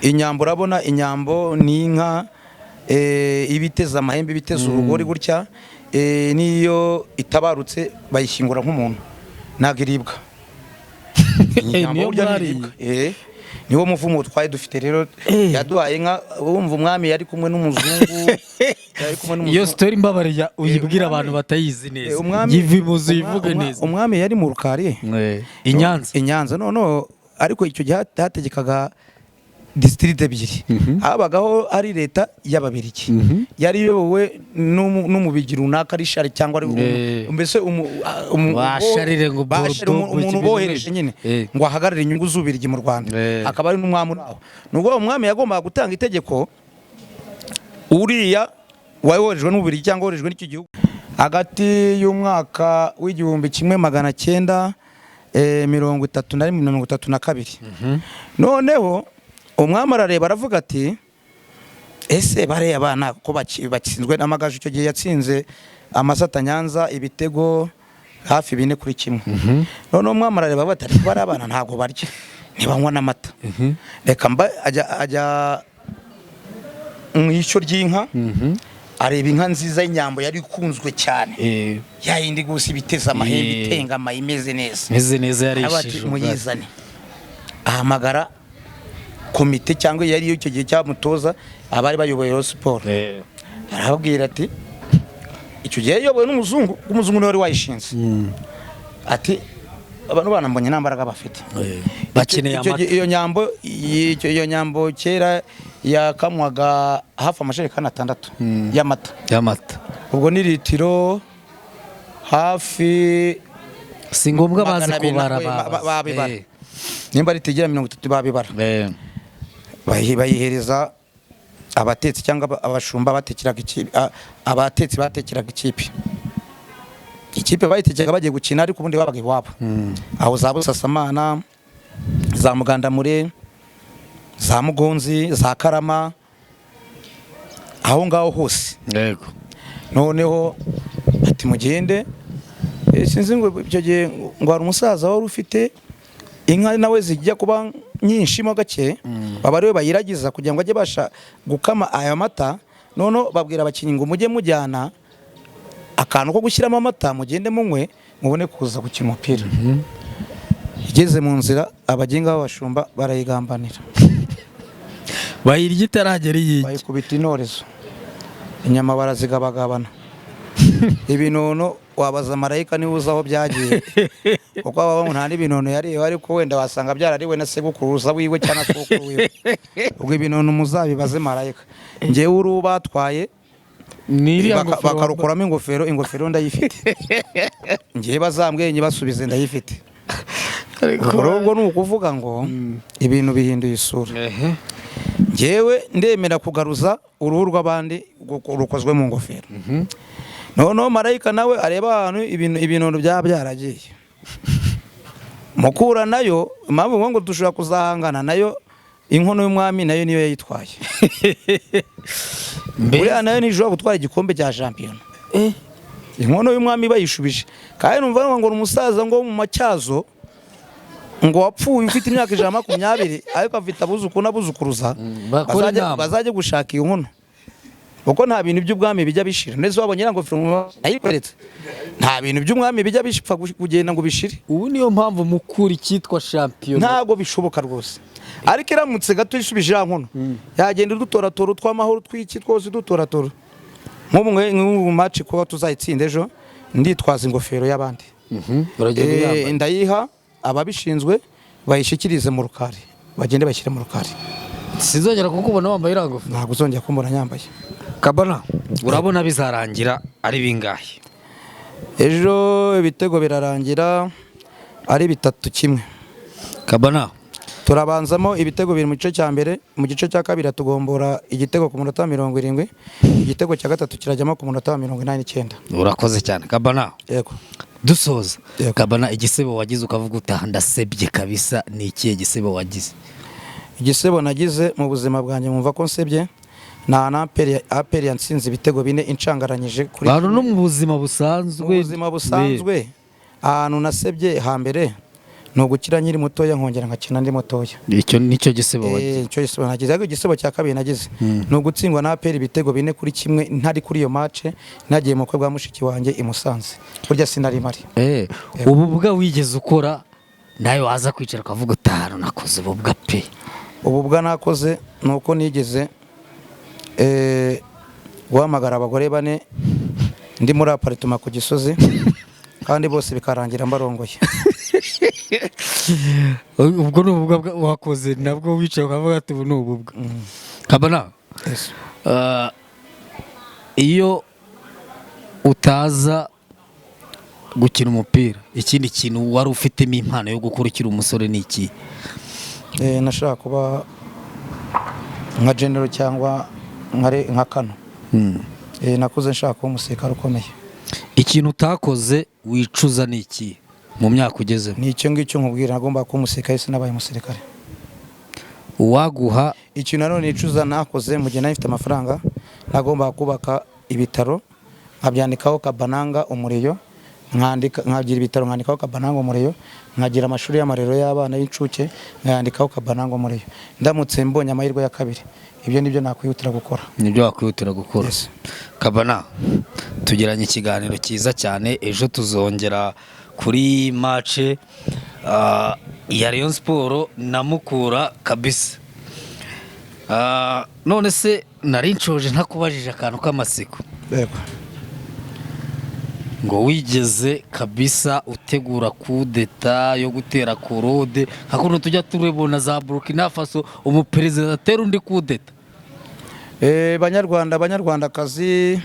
Inyambo, urabona inyambo ni inka, iba iteze amahembe, iba iteze urugori gutya, n'iyo itabarutse bayishyingura nk'umuntu, ntabwo iribwa. Inyambo Niyo burya mwariye? ntiribwa. Niwo muvumo twari dufite rero. Yaduhaye inka, wumva umwami yari kumwe n'umuzungu, yari kumwe Iyo n'umuzungu. story mbabarira uyibwire abantu batayizi neza. Yivimuze, uyivuge neza. Umwami yari mu Rukari. I Nyanza. I Nyanza. No ariko icyo gihe hategekaga district ebyiri. Habagaho ari leta y'Ababirigi yari iyobowe n'umubigi runaka, ari Shari cyangwa ari mbese Ba Sharire ngo ba Sharire, Bordeaux, umuntu ibintu bohereje nyine ngo ahagarare inyungu z'Ububirigi mu Rwanda, akaba ari n'umwami uri aho. Nubwo uwo mwami yagombaga gutanga itegeko, uriya woherejwe n'Ububirigi cyangwa woherejwe n'icyo gihugu, hagati y'umwaka w'1931 na 32. Noneho umwami arareba, aravuga ati: "Ese bariya bana ko batsinzwe n'Amagaju?" Icyo gihe yatsinze Amasata Nyanza ibitego hafi 4-1. Noneho umwami arareba bati: "Ariko bariya bana ntabwo barya, ntibanywa n'amata, reka mba." Ajya mu ishyo ry'inka, areba inka nziza y'inyambo yari ikunzwe cyane, ya yindi gusa ibiteze amahembe, itengama, imeze neza. Meze neza. Aravuga ati: Yarishije ubwatsi. "Muyizane." Ahamagara komite cyangwa yari iyo icyo gihe cyamutoza abari bayoboye Rayon Sport, arababwira ati, icyo gihe yayobowe n'umuzungu, umuzungu niwe wari wayishinze, ati: "Abantu bana mbonye nta mbaraga bafite." Bakeneye Icyo amata. gihe iyo nyambo kera yakamwaga hafi amajerekani 6 y'amata. Y'amata. Ubwo ni litiro hafi Si ngombwa bazi 200 kubara. Babibara. Eh. Nimba ritigera 30 babibara. Bayihereza abatetsi cyangwa abashumba batekeraga ikipe, abatetsi batekeraga ikipe. Ikipe bayitekeraga bagiye gukina, ariko ubundi babaga iwabo aho za Busasamana, za Mugandamure, za Mugonzi, za Karama, aho ngaho hose. Noneho ati: "Mugende." Sinzi ngo icyo gihe ngo hari umusaza wari ufite inka nawe zijya kuba nyinshi mo gake, baba ariwe bayiragiza kugira ngo ajye abasha gukama aya mata. Noneho babwira abakinnyi ngo: "Mujye mujyana akantu ko gushyiramo amata, mugende munywe, mubone kuza gukina umupira." Igeze mu nzira, abaginga b'abashumba barayigambanira. Bayirya itaragera iyijya. Bayikubita intorezo, inyama barazigabagabana. Ibinono wabaza marayika niba uzi aho byagiye, kuko baba nta n'ibinono yariwe, ariko wenda wasanga byarariwe na sekuruza wiwe cyangwa sogokuru wiwe. Ubwo ibinono muzabibaze marayika. Ngewe uruhu batwaye Ni iriya ngofero. Bakarukuramo ingofero. Ingofero ndayifite ngewe, bazambwiye nyibasubize, ndayifite. Ubwo ubwo ni ukuvuga ngo ibintu bihinduye isura. Ngewe ndemera kugaruza uruhu rw'abandi rukozwe mu ngofero. Noneho marayika nawe areba ahantu ibintu ibinono byaba byaragiye. Mukura nayo, impamvu mvuga ngo dushobora kuzahangana nayo, inkono y'umwami nayo niyo yayitwaye. Buriya nayo ntishobora gutwara igikombe cya shampiyona inkono y'umwami bayishubije. Kandi numva ngo ni umusaza ngo wo mu Macyazo ngo wapfuye ufite imyaka 120, ariko afite abuzukuru n'abuzukuruza. Bakora inama. Bazajye gushaka iyo nkono, kuko nta bintu by'ubwami bijya bishira. Ndetse wabonye iriya ngofero nayikweretse, nta bintu by'umwami bijya bipfa kugenda ngo bishire. Ubu niyo mpamvu Mukura icyitwa shampiyona. Ntabwo bishoboka rwose. Ariko iramutse gato isubije iriya nkono, yagenda udutoratora tw'amahoro tw'iki twose dutoratora. Nk'ubu match kuba tuzayitsinda ejo, nditwaza ingofero y'abandi. Uragenda uyambaye. Ndayiha ababishinzwe bayishyikirize mu Rukari. Bagende bashyire mu rukari. Sinzongera kukubona wambaye iriya ngofero. Ntabwo uzongera kumbona nyambaye. Kabana, urabona bizarangira ari bingahe? Ejo ibitego birarangira ari 3-1. Kabana. Turabanzamo ibitego bibiri mu gice cya mbere, mu gice cya kabiri tugombora igitego ku munota wa 70, igitego cya gatatu kirajyamo ku munota wa 89. Urakoze cyane, Kabana. Yego. Dusoza. Yego. Kabana, igisebo wagize ukavuga utaha ndasebye kabisa, ni ikihe gisebo wagize? Igisebo nagize mu buzima bwanjye nkumva ko nsebye nta na APR yatsinze ibitego bine incangaranyije kuri Bantu no mu buzima busanzwe. Mu buzima busanzwe, ahantu nasebye hambere ni ugukira nkiri mutoya, nkongera nkakina ndi mutoya. Icyo nicyo gisebo wagize? Icyo gisebo nagize. Ariko igisebo cya kabiri nagize ni ugutsindwa na APR ibitego 4-1 ntari kuri iyo match, nagiye mu bukwe bwa mushiki wanjye i Musanze, burya sinari mpari. Ububwa wigeze ukora nawe waza kwicara ukavuga utanu nakoze ububwa pe? Ububwa nakoze ni uko nigeze guhamagara abagore bane ndi muri appartement ku Gisozi, kandi bose bikarangira mbarongoye. Ubwo ni ububwa wakoze nabwo wicaye ukavuga ati ubu ni ububwa, Kabana? Yes. Iyo utaza gukina umupira, ikindi kintu wari ufitemo impano yo gukora ukiri umusore ni iki? Nashaka kuba nka general cyangwa nka kano. Nakuze nshaka kuba umusirikare ukomeye. Ikintu utakoze wicuza ni iki mu myaka ugezemo? Ni icyo ngicyo nkubwira, nagomba kuba umusirikare, sinabaye umusirikare. Uwaguha Ikintu nanone nicuza nakoze mu gihe nari mfite amafaranga, nagomba kubaka ibitaro nkabyandikaho Kabananga umuriyo, nkandika nkagira ibitaro nkandikaho Kabananga umuriyo, nkagira amashuri y'amarero y'abana y'incuke nkayandikaho Kabananga umuriyo. Ndamutse mbonye amahirwe ya kabiri, ibyo nibyo nakwihutira gukora. Nibyo wakwihutira gukora? Yes. Kabana, tugiranye ikiganiro cyiza cyane. Ejo tuzongera kuri match ya Rayon Sport na Mukura kabisa. None se nari nshoje ntakubajije akantu k'amatsiko? Yego. Ngo wigeze kabisa utegura kudeta yo gutera Claude, nka kuno tujya turebona za Burkina Faso, umuperezida atera undi kudeta? Banyarwanda, banyarwandakazi,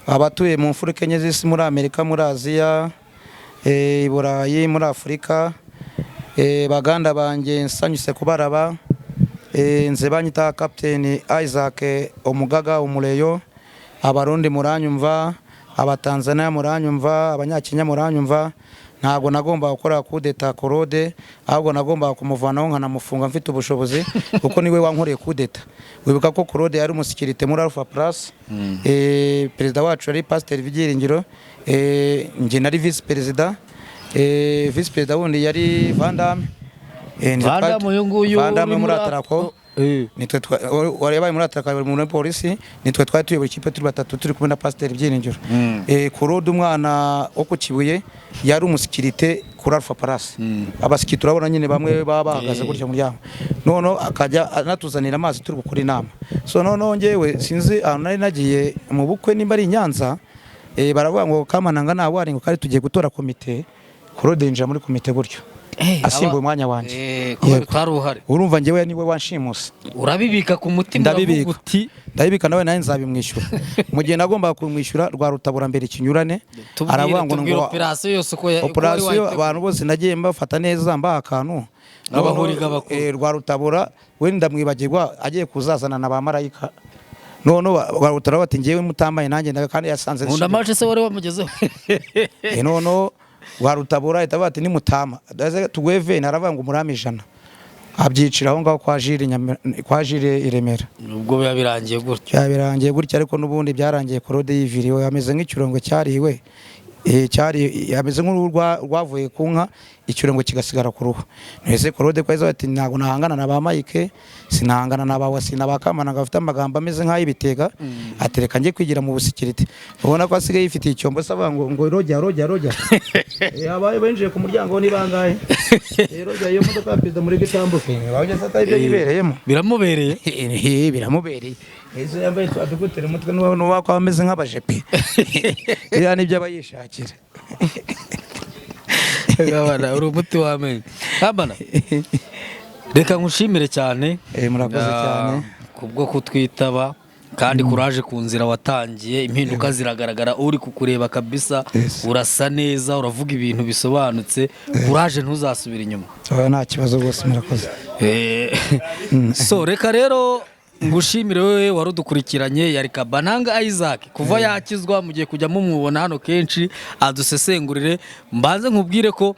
abatuye mu mfuruka enye z'isi, muri Amerika, muri Aziya, i Burayi, muri Afurika, baganda banjye, nsanyuse kubaraba. Nze banyita Captain Isaac Omugaga Umureyo. Abarundi muranyumva, Abatanzania muranyumva, Abanyakenya muranyumva. Ntabwo nagomba gukora kudeta Claude, ahubwo nagomba kumuvanaho nkanamufunga mfite ubushobozi, kuko niwe wankoreye kudeta. Wibuka ko Claude yari umusécurité muri Alpha Plus. Perezida wacu yari Pasiteri Byiringiro, njye nari vice perezida, vice perezida wundi yari Van Damme. Van Damme uyu nguyu Van Damme uri muri muri Atrako. Nitwe wari yabaye muri Atrako muri polisi, nitwe twari tuyoboye ikipe turi batatu, turi kumwe na Pasiteri Byiringiro. Claude, umwana wo ku Kibuye, yari umusécurité kuri Alpha Palace. Abasécurité urabona nyine bamwe baba bahagaze gutya mu muryango, noneho akajya anatuzanira amazi turi gukora inama. So noneho njyewe sinzi ahantu nari nagiye mu bukwe, nimba ari i Nyanza, baravuga ngo Kamananga ntawe ari, ngo kandi tugiye gutora komite. Claude yinjira muri komite gutyo, asimbuye umwanya wanjye. Kubera Yego. utari uhari. Urumva njyewe niwe wanshimuse. Urabibika ku mutima? Ndabibika. Uravuga uti Ndabibika, nawe nawe nzabimwishyura. Mu gihe nagombaga kumwishyura, rwa rutabura mbere ikinyurane. Aravuga ngo tubwire ngo operasiyo yose uko uko wari operasiyo wayiteguye. Abantu bose nagiye mbafata neza, mbaha akantu. Abahuriga bakuru. Rwa rutabura we ndamwibagirwa, agiye kuzazana na ba marayika. Noneho rwa rutabura bati ngewe mutambaye nanjye kandi yasanze Nkunda match se wari wamugezeho? Noneho rwa rutabura ahita avuga ati nimutama tuguhe veni, aravuga ngo umurame 100, abyicira aho ngaho kwa Jire kwa Jire i Remera. Ubwo biba birangiye gutyo? Byabirangiye gutya, ariko n'ubundi byarangiye Claude yiviriwe, ameze nk'ikirongo cyariwe. Cyari ameze nk'uruhu rwavuye ku nka, ikirongo kigasigara ku ruhu. Ese Claude ko yagize ati ntabwo nahangana na ba Mike, sinahangana na ba Wasi na ba Kamana bafite amagambo ameze nk'ay'ibitega, atereka njye kwigira mu busécurité. Ubona ko asigaye yifitiye icyombo se, avuga ngo rojya rojya rojya. Abaye binjiye ku muryango ni bangahe? Rojya iyo modoka ya perezida muri gitambuke, bageze atari ibyo yibereyemo. Biramubereye. Biramubereye. Ese yambaye twadugutera umutwe n'uba ko ameze nk'abajepe, iriya nibyo aba yishakira. Abana, uri umuti w'amenyo, Kabana. Reka nkushimire cyane. Murakoze cyane. Kubwo kutwitaba, kandi kuraje ku nzira watangiye, impinduka ziragaragara, uri kukureba kabisa. Urasa neza, uravuga ibintu bisobanutse. Kuraje, ntuzasubire inyuma. Oya, nta kibazo rwose, murakoze. So reka rero ngushimire wowe wari udukurikiranye. Yari Kabananga Isaac, kuva yakizwa mugiye kujya mumubona hano kenshi adusesengurire. Mbanze nkubwire ko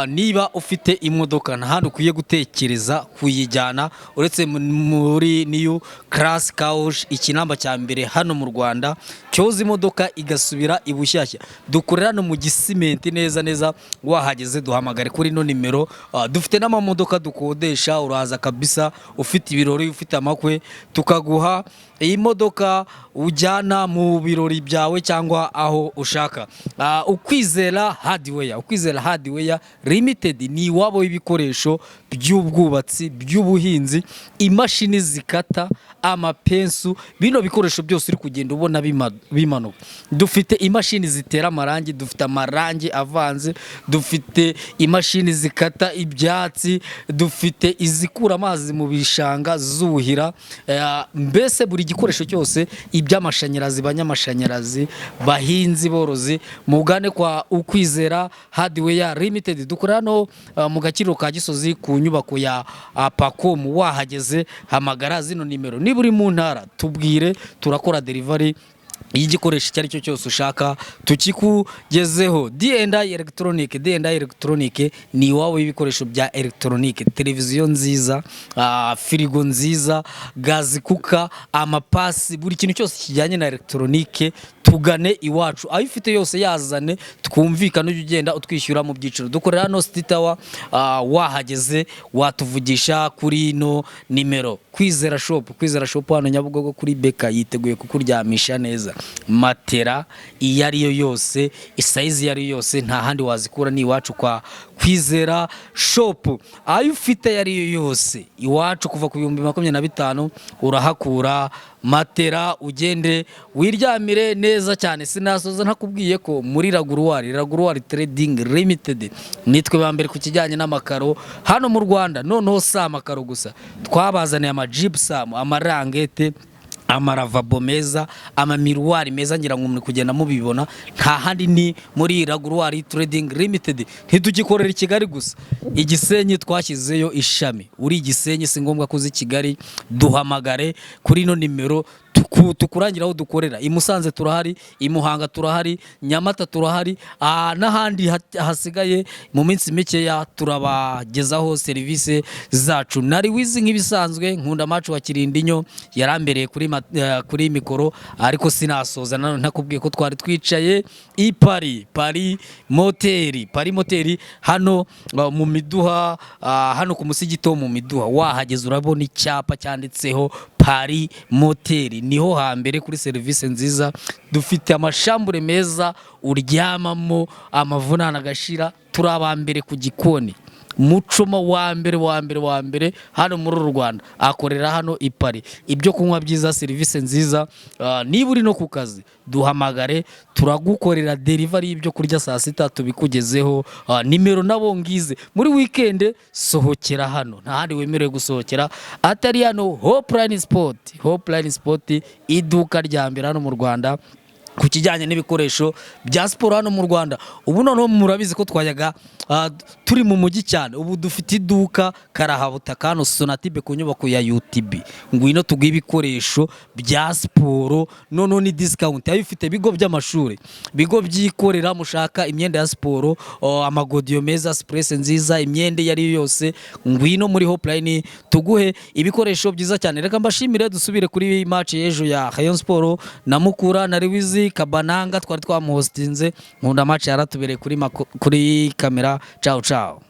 niba ufite imodoka, nta handi ukwiye gutekereza kuyijyana uretse muri New Class Car Wash, ikinamba cya mbere hano mu Rwanda cyoza imodoka igasubira ibushyashya. Dukorera hano mu Gisimenti neza neza. Wahageze duhamagare kuri ino nimero. Dufite n'amamodoka dukodesha. Uraza kabisa ufite ibirori, ufite amakwe, tukaguha iyi modoka ujyana mu birori byawe cyangwa aho ushaka. Ukwizera Hardware, Ukwizera Hardware Limited ni iwabo w'ibikoresho by'ubwubatsi, by'ubuhinzi, imashini zikata, amapensu, bino bikoresho byose uri kugenda ubona bimanuka. Dufite imashini zitera amarangi, dufite amarangi avanze, dufite imashini zikata ibyatsi, dufite izikura amazi mu bishanga zuhira. Mbese buri gikoresho cyose, iby'amashanyarazi, banyamashanyarazi, bahinzi, borozi, mugane kwa Ukwizera Hardware Limited. Dukorera hano mu Gakiriro ka Gisozi ku nyubako ya Pacom. Wahageze hamagara zino nimero. Niba uri mu ntara tubwire, turakora delivery y'igikoresho icyo ari cyo cyose ushaka tukikugezeho. D&I Electronic, D&I Electronic ni iwabo w'ibikoresho bya electronic: televiziyo nziza, firigo nziza, gas cooker, amapasi, buri kintu cyose kijyanye na electronic. Tugane iwacu, ayo ufite yose yazane twumvikane, ujye ugenda utwishyura mu byiciro. Dukorera hano City Tower. Wahageze watuvugisha kuri ino nimero. Kwizera Shop, Kwizera Shop hano Nyabugogo kuri Beka, yiteguye kukuryamisha neza. Matera iyo ari yo yose, isize iyo ari yo yose, nta handi wazikura ni iwacu kwa Kwizera Shop. Ayo ufite ayo ari yo yose, iwacu kuva ku 25,000 urahakura matera, ugende wiryamire neza cyane. Sinasoza ntakubwiye ko muri Raguruwari, Raguruwari Trading Limited, nitwe ba mbere ku kijyanye n'amakaro hano mu Rwanda. Noneho si amakaro gusa, twabazaniye amajibusamu, amarangete, amaravabo meza, amamiruwari meza. Ngira ngo muri kugenda mubibona, nta handi ni muri Raguruwari Trading Limited. Ntitugikorera i Kigali gusa, Igisenyi twashyizeyo ishami. Uri Igisenyi, si ngombwa ko uza i Kigali, duhamagare kuri ino nimero tukurangira aho dukorera. I Musanze turahari, i Muhanga turahari, Nyamata turahari, n'ahandi hasigaye mu minsi mikeya turabagezaho serivisi zacu. Nari wizi nk'ibisanzwe, nkunda macu wa Kirindinyo yarambereye kuri mikoro, ariko sinasoza nanone ntakubwiye ko twari twicaye i Paris, Paris Moteri, Paris Moteri hano mu Miduha, hano ku musigito mu Miduha. Wahageze urabona icyapa cyanditseho Paris Moteri, niho hambere kuri serivisi nziza. Dufite amashambure meza uryamamo amavunane agashira. Turi abambere ku gikoni, mucoma wa mbere wa mbere wa mbere hano muri uru Rwanda akorera hano i Paris. Ibyo kunywa byiza, serivisi nziza. Niba uri no ku kazi duhamagare, turagukorera delivery y'ibyo kurya saa sita tubikugezeho. Nimero nabo ngize. Muri weekend sohokera hano, nta handi wemerewe gusohokera atari hano. Hope Line Sport, Hope Line Sport, iduka rya mbere hano mu Rwanda ku kijyanye n'ibikoresho bya siporo hano mu Rwanda. Ubu noneho murabizi ko twajyaga turi mu mujyi cyane, ubu dufite iduka karahabutaka hano Sonatube ku nyubako ya UTB. Ngwino tuguhe ibikoresho bya siporo, noneho ni discount. Ayo ufite, ibigo by'amashuri, ibigo byikorera, mushaka imyenda ya siporo, amagodiyo meza, supurese nziza, imyenda iyo ari yo yose, ngwino muri Hope Line tuguhe ibikoresho byiza cyane. Reka mbashimire, dusubire kuri match y'ejo ya Rayon Sport na Mukura. Na Lewizi Kabananga twari twamuhostinze, nkunda match yaratubereye kuri kamera. Ciao ciao.